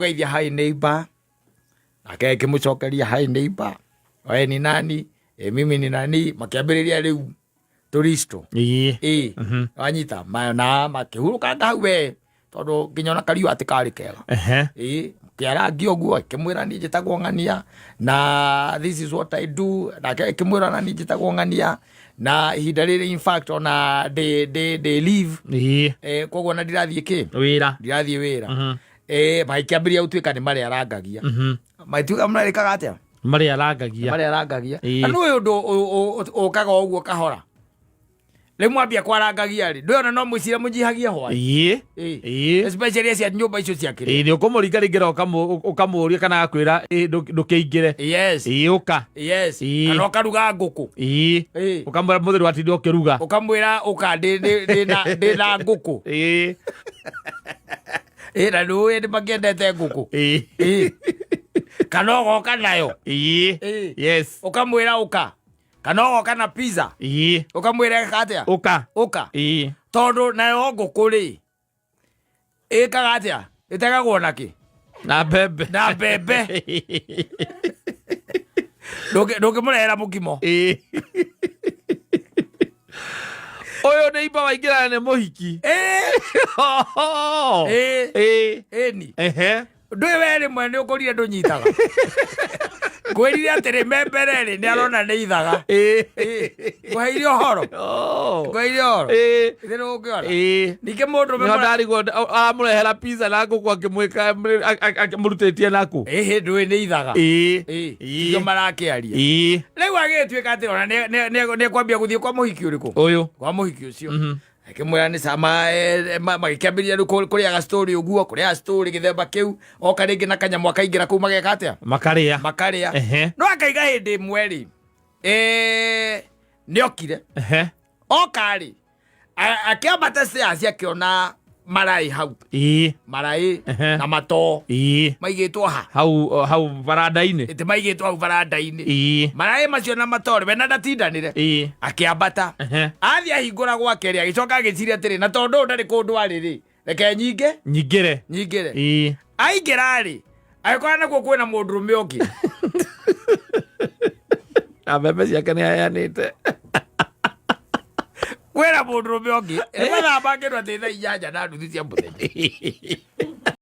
Geithia hi neighbor, nake akĩmũcokeria hi neighbor, we ni nani? E, mimi ni nani. Makĩambĩrĩria rĩu tũristo. Ĩ wanyita na makĩhurũkanga hau we, tondũ nginya ona kariũa atĩ karĩ kega. Ĩ kĩarangia ũguo, akĩmwĩra niĩ njĩtagwo ng'ania na this is what I do. Nake akĩmwĩra na niĩ njĩtagwo ng'ania na ihinda rĩrĩ in fact ona ndĩ ndĩ ndĩ leave. Koguo na ndirathiĩ kĩ wĩra. Ndirathiĩ wĩra. Magĩkĩambĩrĩria gũtuĩka nĩ marĩarangagia. Magĩtuĩka marĩkaga atĩa? Marĩarangagia. Marĩarangagia. Na nĩ ũndũ ũkaga o ũguo kahora. Rĩu mwambia kwarangagia rĩ, ndũyona no mwĩcire mũnyihagie hwaĩ. Especially cia nyũmba icio cia kĩrĩa. Ĩĩ, nĩ ũkũmũringaringĩra ũkamũũria kana agakwĩra, "Ĩ, ndũkĩingĩre." Ĩĩ, ũka. Kana ũkaruga ngũkũ. Ũkamwĩra mũtheri watinda ũkĩruga. Ũkamwĩra ũka ndĩ na ngũkũ. Ĩ na nĩ nĩ makĩendete ngũkũ. Ĩ. Kana ũgoka nayo. Ũkamwĩra ũka. Kana ũgoka na pizza. Ũkamwĩra ĩka atĩa? Ũka. Ũka. Tondũ nayo ngũkũ rĩ, ĩkaga atĩa? Ĩtegagwo na kĩ? Na mbembe. Na mbembe. Ndũngĩmũrehera mũkimo. Ũyũ nĩ imba waingĩra nĩ mũhiki. Ĩni. Ndũĩ we rĩmwe nĩ ũkũrire ndũnyitaga. Ngwĩrire atĩ rĩme mbere rĩ, nĩ arona nĩ ithaga. Ngũheire ũhoro. Ngũheire ũhoro. Ithe nĩ ũngĩona. Ningĩ mũndũ Nĩho ndarigwo aramũrehera pizza na ngũkũ akĩmwĩka akĩmũrutĩtie naku. Ĩhĩ ndũĩ nĩ ithaga. Ndio marakĩaria. Rĩu agĩtuĩka atĩ ona nĩ ekwambia gũthiĩ kwa mũhiki ũrĩkũ? Ũyũ. Kwa mũhiki ũcio. Akĩmwĩra nĩ cama, magĩkĩambĩrĩria rĩu kũrĩaga story ũguo, kũrĩaga story gĩthemba kĩu. Oka rĩngĩ na kanyamũ akaingĩra kũu mageka atĩa? Makarĩa. Makarĩa. No akaiga hĩndĩ ĩmwe rĩ, nĩ okire. Oka rĩ, akĩambata stairs akĩona maraĩ hau. Maraĩ na matoo. Maigĩtwo ha? Hau hau baranda-inĩ. Ĩtĩ maigĩtwo hau baranda-inĩ. Maraĩ macio na matoo rĩ, we na ndatindanĩre. Akĩambata. Athiĩ ahingũra gwake rĩ, agĩcoka agĩciria atĩrĩ, na tondũ ũyũ ndarĩ kũndũ arĩ rĩ, reke nyingĩ Nyingĩre. Nyingĩre. Aingĩra rĩ, agĩkora nakuo kwĩna mũndũrũme ũngĩ. Na mbembe ciake nĩ aheanĩte. Kwĩna mũndũrũme ũngĩ. Nĩ mathaa ma kĩndũ atĩ thaa 8:30 cia mũthenya.